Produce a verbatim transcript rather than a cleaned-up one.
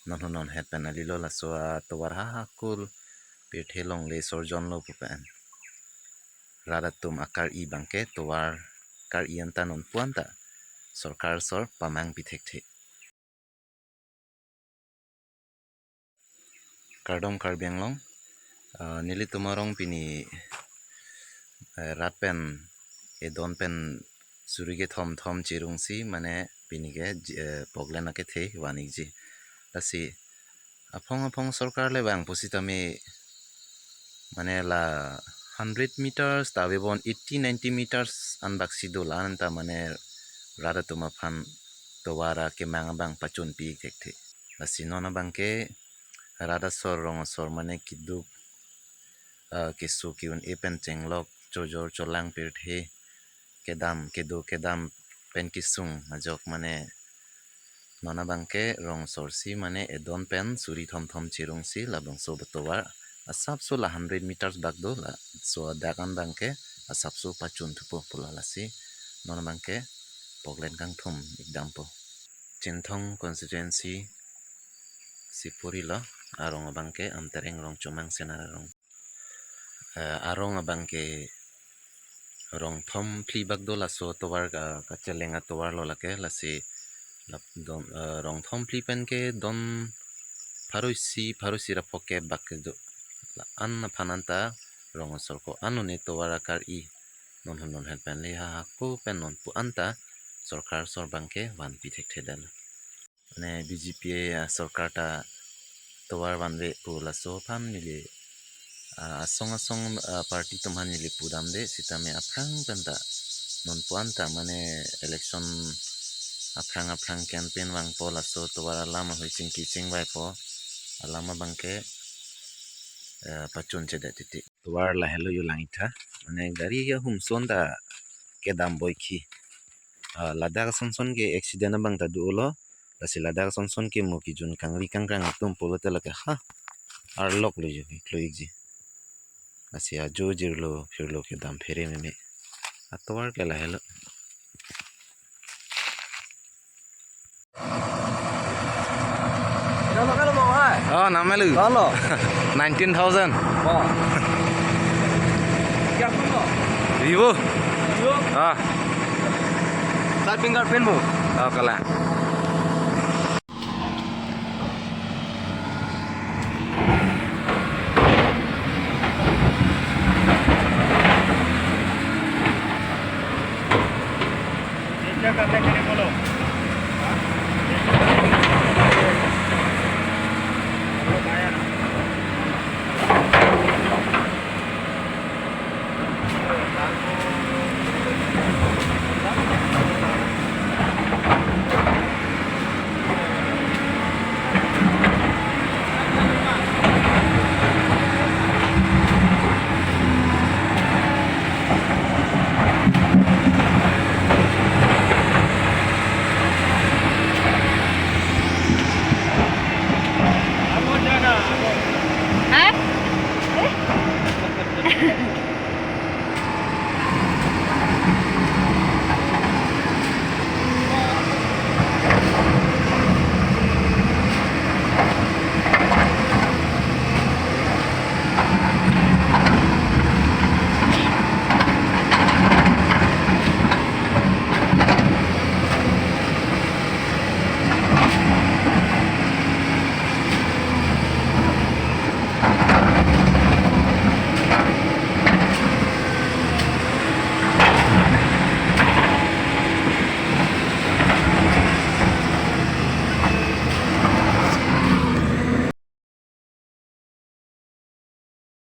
Non ho non het pen alilo laso atovar ha hakul pirthe longle sorjon lo pu pen. Rat atum akar-i abangke tovar kar-i anta non pu anta sorkar asor pamangpi thekthe. Kardom Karbi Anglong, ah, nelitum arong pini, eh, rat pen edon pen suri kethom thom chirungsi mane pini ke ji-, eh, Poklen akethe van-ikji. Lasi aphong aphong sorkar le vang pusitame mane la hundred meters ta avebon eighty ninety meters anbaksi do la anta mane rat atum aphan tovar akemang abang pachunpi thekthe. Lasi non abangke rat asor rong asor mane keduk, ah, keso ke-un-e pen chenglok chojor cholang pirthe kedam kedo kedam pen kesung ajok mane non abangke rong asor si mane edon pen suri thom thom chirungsi labangso atovar asapso la hundred meters bak do laso adak an abangke asapso pachun thupo pu la lasi non abangke Poklen kangthum ik dampo. Chinthong constituency si puri lo, arong abangke Amtereng Rongchomang Senar arong. Eh, arong abangke rong thom phli bak do laso tovar ka, kacheleng atovar lo lake lasi lap don, eh, rong thom phli pen ke don pharo isi, pharo isi ra phongo ke bak kedo. La-an aphan anta rong asor ko-an un-e tovar akar-i non ho non het pen le ha hako pen non pu anta sorkar asor abangke vanpi thekthe dal. Mane B J P asorkar ta tovar vanve pu laso aphan neli, ah, asong asong, ah, party atum aphan neli pudamde sitame aphrang pen ta non pu anta mane election aphrang aphrang campaign vangpo laso tovar alam ahui chingki chingvaipo alam abangke, eh, pachunchedet titi. Tovar lahelo yo lang-iktha. Mane gari ahum son ta kedam boikhi. Ah, ladak ason son ke accident abang ta do-olo. Lasi ladak ason son ke mo kejun kangri kangkrang atum pulote lake ha arlok lo yo iklo-ikji. Lasi ajo jirlo phirlo kedam phere meme. Atovar ke lahelo. Nama kalo mau hai? Oh, nama lu? Kalo. Nineteen thousand. Oh. Kya phone lo? Vivo. Vivo? Ah. Side finger pin mo? Oh, kala.